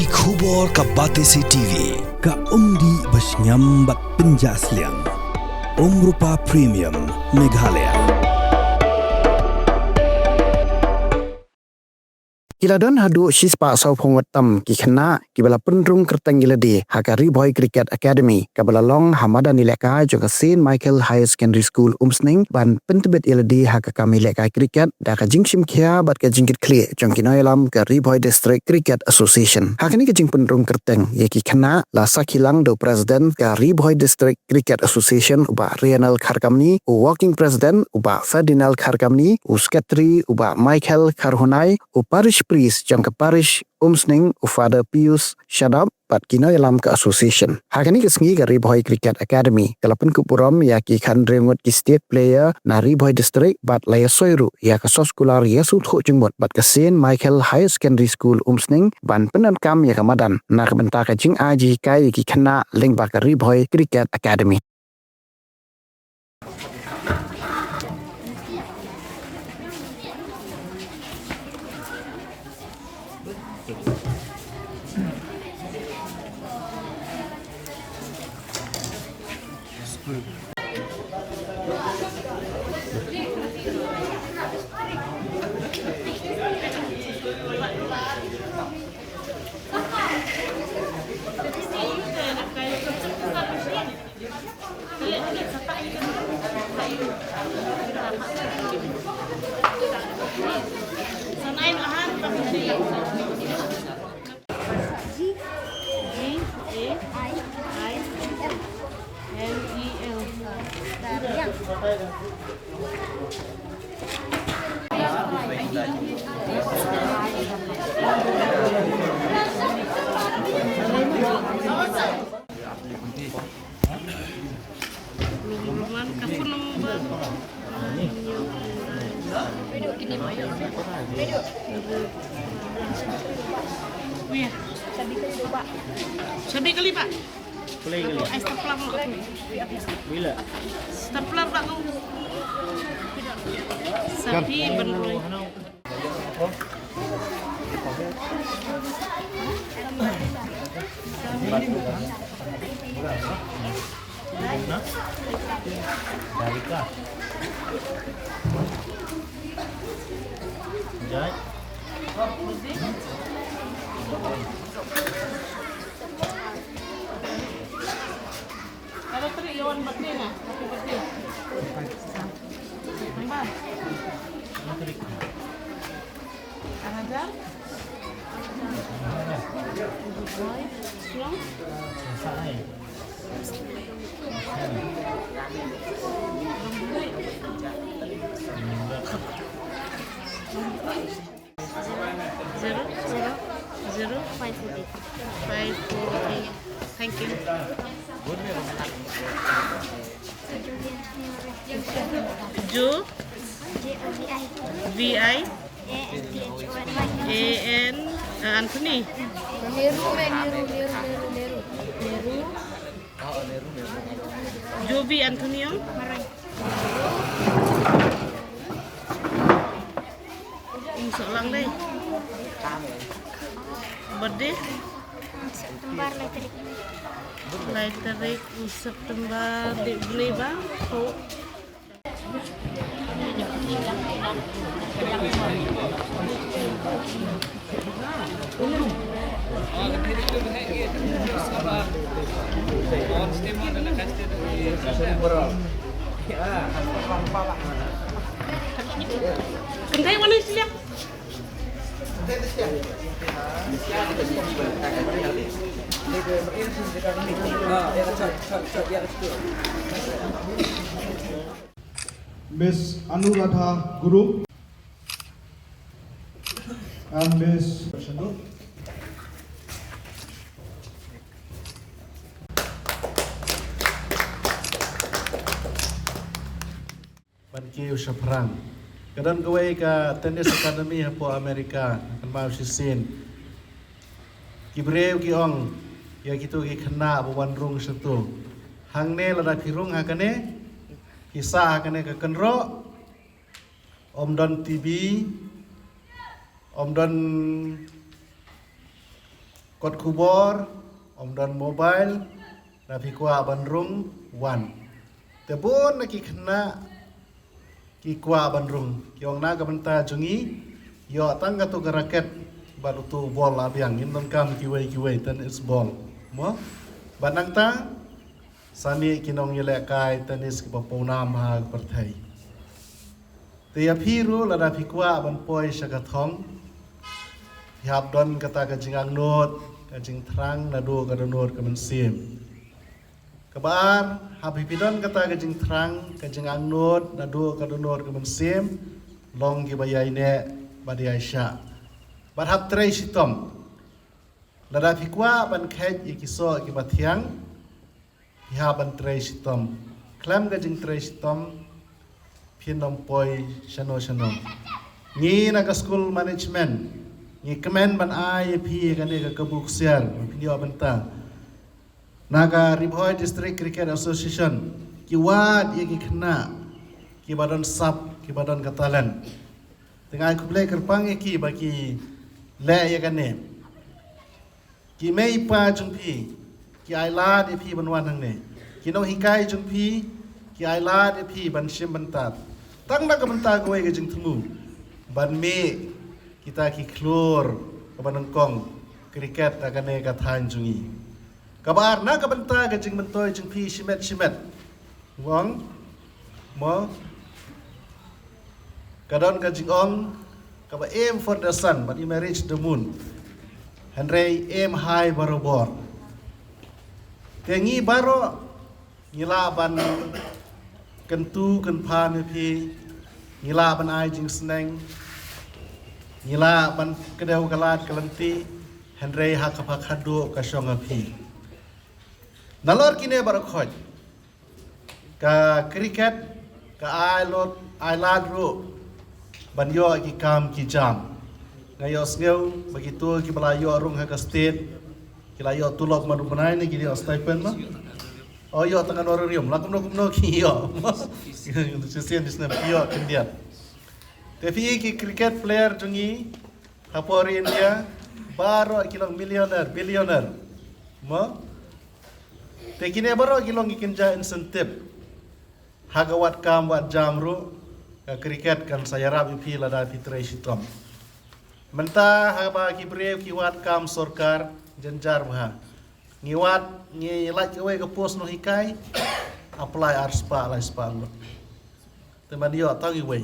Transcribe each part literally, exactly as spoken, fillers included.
Ki khubor ka Batesi T V, ka umdih ba shngiam bad pynjah sliang. Umrupa Premium, Meghalaya. Ki la don haduh shispah sawphew ngut tam ki khynnah kiba la pynrung kyrteng ïa lade ha ka Ri Bhoi Cricket Academy kaba la long ha madan ïalehkai jong ka Saint Michael Higher Secondary School Umsning ban pyntbit ïa lade ha ka kam ïalehkai cricket da ka jingshim khia bad ka jingkitkhlieh jong ki nongïalam ka Ri Bhoi District Cricket Association. Ha kane ka jingpynrung kyrteng ïa ki khynnah la sakhi lang da u President ka Ri Bhoi District Cricket Association u Bah Rianal Kharkamni, u Working President u Bah Ferdinand Kharkamni, u Secretary u Bah Michael Kharhunai, u Parish Priest jong ka Parish Umsning u Father Pius Shadap bad ki nongïalam ka association. Ha kane ka sngi ka Ri Bhoi Cricket Academy ka la pynkup burom ïa ki khathynriew ngut ki state player na Ri Bhoi District bad la ïasoi ruh ïa ka soskular ïasngewthuh jingmut bad ka Saint Michael Higher Secondary School Umsning ban pyndonkam ïa ka madan na ka bynta ka jingai jinghikai ïa ki khynnah lyngba ka Ri Bhoi Cricket Academy. G A I L E L. Sabi kali, Pak. Ai stapler lah. Stapler lah tu. Sabi benroi. Ada trik, Yawan, birthday na. Happy birthday. Tambah. Ada ajar? Good boy. Strong. Zero, zero, zero, five four eight. Five four eight. Thank you. Jo, V I, A N, uh, Anthony. Neru, Neru, Neru, Neru, Neru. Jovi Anthony ong. Ong soh lang dei. Birthday? September lai tarik. Lai tarik u September, dei bnai ba? Ho. Kynthei wan ïa sliang. Miss Anuradha Group and Miss Ban kiew shaphrang. Ka don kawei ka tennis academy hapoh America, kan ba shisien. Ki briew ki ong, ïa kito ki khynnah ba wan rung shato. Hangne lada phi rung ha kane, ki sah ha kane ka kynroh, ym don T V, ym don kot khubor, ym don mobile, lada phi kwah ban rung, wan. Te bun na ki khynnah ki kwah ban rung, ki ong na ka bynta jong ngi, ïoh tang katu ka racket bad utu u bol la biang, ngim donkam kiwei kiwei, tennis ball, mo. Bad nangta sa mih ki nongïalehkai tennis kiba pawnam ha ka pyrthei. Te ïa phi ruh, lada phi kwah ban poi sha ka thong, phi hap don kata ka jingangnud, ka jingthrang naduh ka dohnud ka mynsiem. Kaba ar, haba phi don kata ka jingthrang, ka jingangnud naduh ka dohnud ka mynsiem, long kiba ïaineh bad ïaishah. Bad hap trei shitom. Lada phi kwah ban kheit ïa ki soh kiba thiang, phi hap ban trei shitom. Khlem ka jingtrei shitom, phin ym poi shano shano. Ngi na ka school management, ngi kmen ban ai ïa phi kane ka kabu ksiar, phin ïoh bynta. Na ka Ri Bhoi District Cricket Association, ki wad ïa ki khynnah kiba don sap, kiba don ka talent. Te nga ai khublei kyrpang ïa ki ba ki leh ïa kane. Ki mei pa jong phi ki ai lad ïa phi ban wan hangne. Ki nonghikai jong phi ki ai lad ïa phi ban shim bynta. Tang na ka bynta kawei ka jingthmu, ban mih kita ki khlur kaba nyngkong cricket ha kane ka thaiñ jong ngi. Kaba ar, na ka bynta ka jingmyntoi jong phi shimet shimet, nga ong, mo, ka don ka jingong kaba aim for the sun but you may reach the moon. Hynrei aim high barabor. Te ngi baroh ngi lah ban kyntu kynpham ïa phi, ngi lah ban ai jingsneng, ngi lah ban kdew ka lad ka lynti, hynrei ha kaba khadduh ka shong ha phi. Nalor kine baroh khoit, ka cricket ka ai lad, ai lad ruh ban ïoh ki kam ki jam. Nga ïohsngew ba kito kiba la ïoh rung ha ka state ki la ïoh tulop man u bnai ne ki ïoh stipend ma? O, ïoh tang honorarium, la kumno kumno ki ïoh. Shisien shisnem ki ïoh khyndiat. Te phi ki cricket player jong ngi ha por India, baroh ki long millionaire, billionaire, mo? Te kine baroh ki long ki kynja incentive. Ha ka wad kam wad jam ruh, ka cricket kan sa ïarap ïa phi lada phi trei shitom. Mynta haba ki briew ki wad kam sorkar, jynjar bha. Ngi wad, ngi lait kawei ka post nonghikai, apply ar spah lai spah ngut. Te man ïoh tang iwei.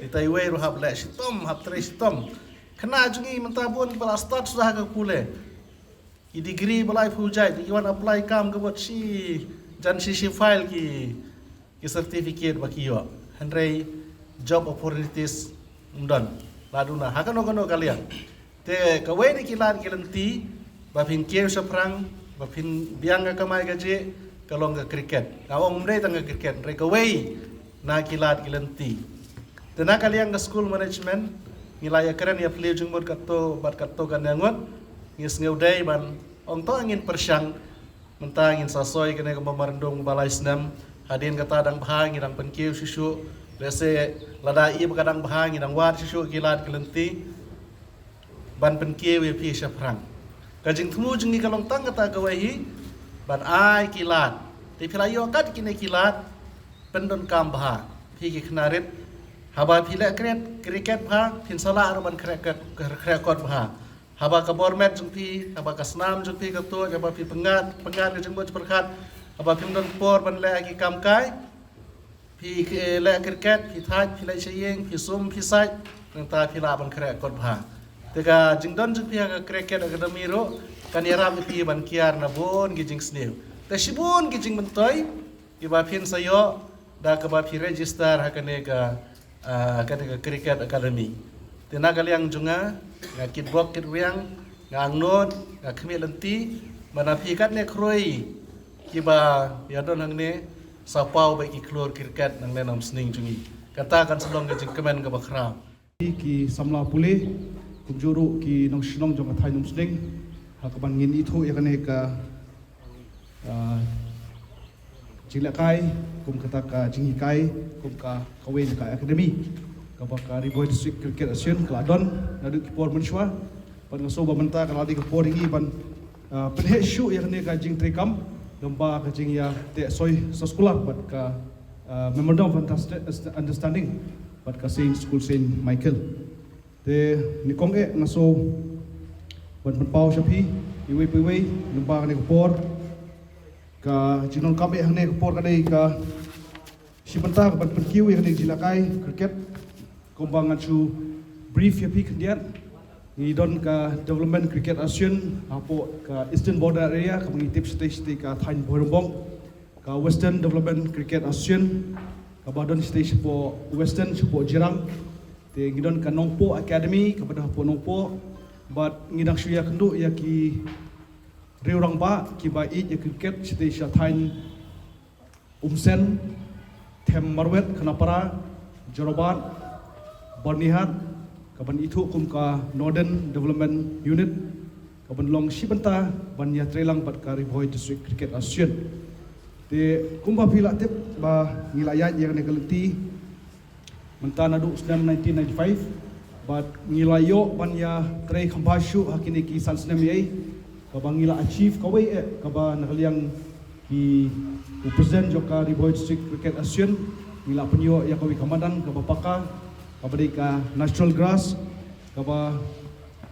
Ita iwei ruh hap leh shitom, hap trei shitom. Khynnah jong ngi mynta bun kiba la start suda ha ka kule. Ki degree ba laiphew jait, ki wan apply kam ka bad shi jan shi shi file ki, ki certificate ba ki ïoh. Hynrei job opportunities ym don. La duna ha kano kano ka liang. Te kawei na ki lad ki lynti ba phin kiew shaphrang, ba phin biang ka kamai kajih, ka long ka cricket. Nga ong ym dei tang ka cricket, hynrei kawei na ki lad ki lynti. Te na ka liang ka school management, ngi la ïakren ïaphylliew jingmut katto bad katto katne ngut, ngi sngewdei ban ong to ngin pyrshang. Mynta ngin sa soi kane ka memorandum ba lai snem, hadien kata dang bha ngi dang pynkiew shuh shuh. Lehse lada i ba ka dang bha ngi dang wad shuh shuh ki lad ki lynti ban pynkiew ïa phi shaphrang. Ka jingthmu jong ngi ka long tang kata kawei hi, ban ai ki lad. Te phi la ïoh kat kine ki lad, pyndonkam bha. Phi ki khynnah rit, haba phi leh cricket, cricket bha, phin sa lah ruh ban khreh kot, khreh kot bha. Haba ka bor met jong phi, haba ka snam jong phi ka tuid, haba phi pyngngad, pyngngad ka jingmut jingpyrkhat, haba phim don por ban leh ki kam kai, phi, eh, leh cricket, phi thait, phi leh sha ïing, phi sum, phi sait, nangta phi lah ban khreh kot bha. Te ka jingdon jong phi ha ka cricket academy ruh kan ïarap ïa phi ban kiar na bun ki jingsniew. Te shibun ki jingmyntoi kiba phin sa ïoh da kaba phi register ha kane ka, ah, kane ka cricket academy. Te na ka liang jong nga, nga kitbok kitrwiang, nga angnud, nga khmih lynti ba na phi katne khroi kiba ïadon hangne sa paw beit ki khlur cricket nangne na umsning jong ngi. Kata kan sa long ka jingkmen kaba khraw. Ki samla pule, kumjuh ruh ki nongshnong jong ka thaiñ Umsning, ha kaban ngin ithuh ïa kane ka, ah, jinglehkai kum kata ka jinghikai kum ka kawei na ka academy kaba ka Ri Bhoi District Cricket Association ka la don naduh ki por mynshuwa. Bad nga sngew ba mynta ka la dei ka por ïa ngi ban, ah, pynheh shuh ïa kane ka jingtreikam, lyngba ka jingïateh soi soskular bad ka, ah, memorandum of understa-, understanding bad ka Saint School Saint Michael. Te nyngkong eh nga sngew ban pynpaw sha phi iwei pa iwei lyngba kane ka por. Ka jingdonkam eh hangne ka por ka dei ka shi bynta ka ban pynkiew ïa kane ka jingïalehkai cricket. Kumba ngan shu brief ïa phi khyndiat, ngi don ka Development Cricket Association hapoh ka Eastern Border Area, kaba ngi tip shatei shatei ka thaiñ Bhoirymbong, ka Western Development Cricket Association kaba don shatei shapoh Western, shapoh Jirang. Te ngi don ka Nongpoh Academy kaba don hapoh Nongpoh. Bad ngi dang shu ïakynduh ïa ki riew rangbah kiba ïeit ïa cricket shatei sha thaiñ Umsen, Them Marwet, Khanapara, Jorabat, Byrnihat, kaban ithuh kum ka Northern Development Unit, kaban long shi bynta ban ïatreilang bad ka Ri Bhoi District Cricket Association. Te kumba phi la tip ba ngi la ïaid ïa kane ka lynti mynta naduh snem nineteen ninety-five, bad ngi la ïoh ban ïatrei khambha shuh ha kine ki san snem ïa ei, kaba ngi la achieve kawei eh, kaba na ka liang ki u president jong ka Ri Bhoi District Cricket Association, ngi la pynïoh ïa kawei ka madan kaba paka, kaba dei ka natural grass, kaba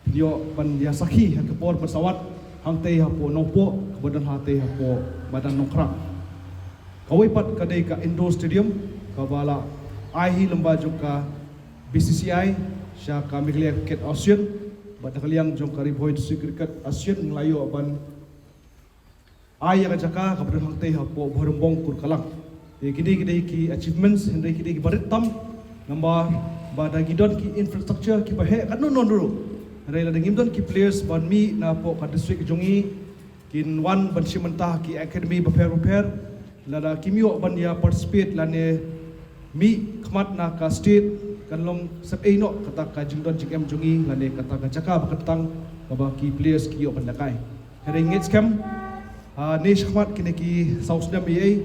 pynïoh ban ïasakhi ha ka por ban sawat hangtei hapoh Nongpoh, kaba don hangtei hapoh madan Nongkhrah. Kawei pat ka dei ka indoor stadium, kaba la ai hi lyngba jong ka B C C I sha ka Meghalaya Cricket Association, bad na ka liang jong ka Ri Bhoi District Cricket Association ngi la ïoh ban ai ïa ka jaka kaba don hangtei hapoh Bhoirymbong Kurkalang. Te kine ki dei ki achievements, hynrei ki dei kiba rit tam, namar ba da ngi don ki infrastructure kiba heh katno katno ruh, hynrei lada ngim don ki players ban mih napoh ka district jong ngi, kin wan ban shim bynta ha ki academy bapher bapher, lada kim ïoh ban ïa participate lane mih khmat na ka state, kan long sep ei noh kata ka jingdon jingem jong ngi lane kata ka jaka ba kyntang kaba ki players ki ïoh ban ïalehkai. Hynrei ngeit skhem, ha, ne shakhmat kine ki saw snem ïa ei,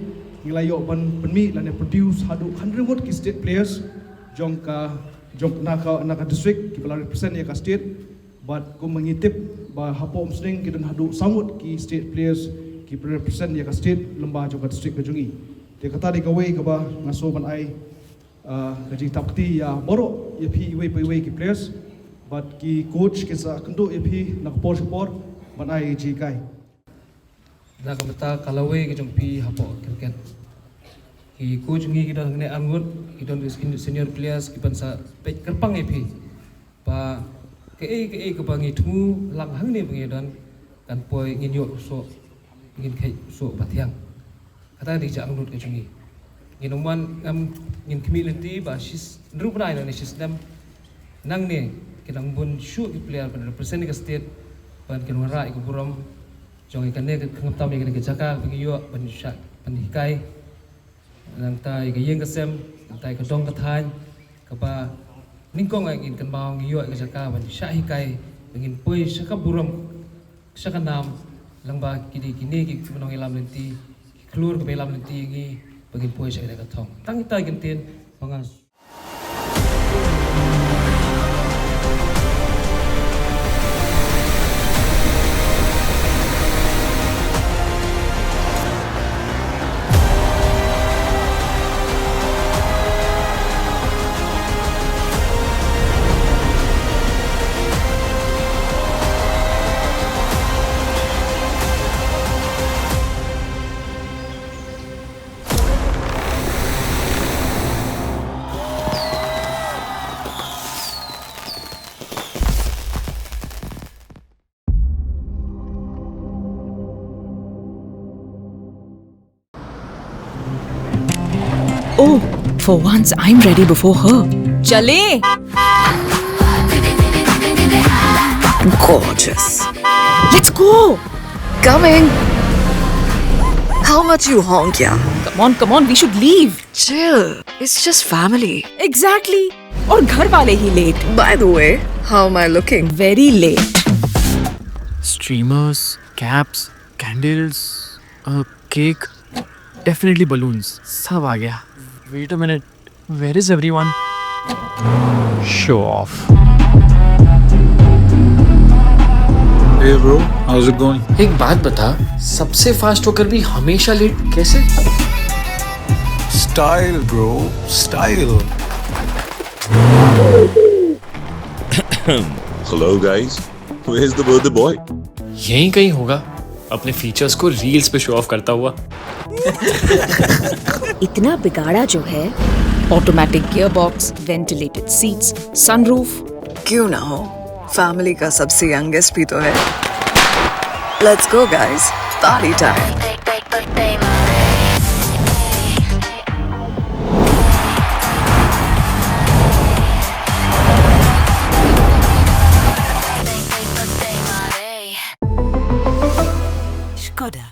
ngi la ïoh ban pynmih lane produce haduh hynriew ngut ki state players jong ka, jong na ka, na ka district kiba la represent ïa ka state. Bad kumba ngi tip ba hapoh Umsning ki don haduh saw ngut ki state players kiba represent ïa ka state lyngba jong ka district ka jong ngi. Te kata dei kawei kaba nga sngew ban ai, ah, ka jingthap kti ïa baroh ïa phi iwei pa iwei ki players. Bad ki coach kin sa kynduh ïa phi na ka por sha ka por ban ai jinghikai. Na ka bynta ka lawei ka jong phi hapoh cricket. Ki coach ngi ki don hangne ar ngut, ki don ki senior players kiban sa peit kyrpang ïa phi. Ba kaei kaei kaba ngi thmu lang hangne ba ngi don kan poi ngin ïoh u soh, ngin kheit u soh ba thiang. Kata dei jingangnud ka jong ngi. Ngin ym wan ngam, ngin khmih lynti ba shi s-, hynriew bnai nangne shi snem nangne kin nang bun shuh ki player ban represent ka state, ban kin wanrah ïa ka burom jong ïa kane ka khyngaptam, ïa kane ka jaka ba ngi ïoh ban shah, ban hikai. Nangta ïa ka ïing ka sem, nangta ïa ka dong ka thaiñ, kaba nyngkong eh ngin kynmaw ngi ïoh ïa ka jaka ban shah hikai, ba ngin poi sha ka burom, sha ka nam, lyngba kine, kine ki nongïalam lynti, ki khlur kiba ïalam lynti ïa ngi, ba ngin poi sha kane ka thong. Tang kita ki kyntien ba nga Oh, for once I'm ready before her. चले। Gorgeous. Let's go. Coming. How much you honk, yeah? Come on, come on, we should leave. Chill. It's just family. Exactly. और घर वाले ही late. By the way, how am I looking? Very late. Streamers, caps, candles, a cake, definitely balloons. सब आ गया. Wait a minute. Where is everyone? Show off. Hey bro, how's it going? एक बात बता, सबसे फास्ट होकर भी हमेशा लेट कैसे? Style, bro, style. Hello, guys. Where's the birthday boy? यहीं कहीं होगा, अपने फीचर्स को रील्स पे शो ऑफ करता हुआ। इतना बिगाड़ा जो है। Automatic gearbox, ventilated seats, sunroof। क्यों ना हो, फैमिली का सबसे यंगेस्ट भी तो है। Let's go guys, party time. Skoda.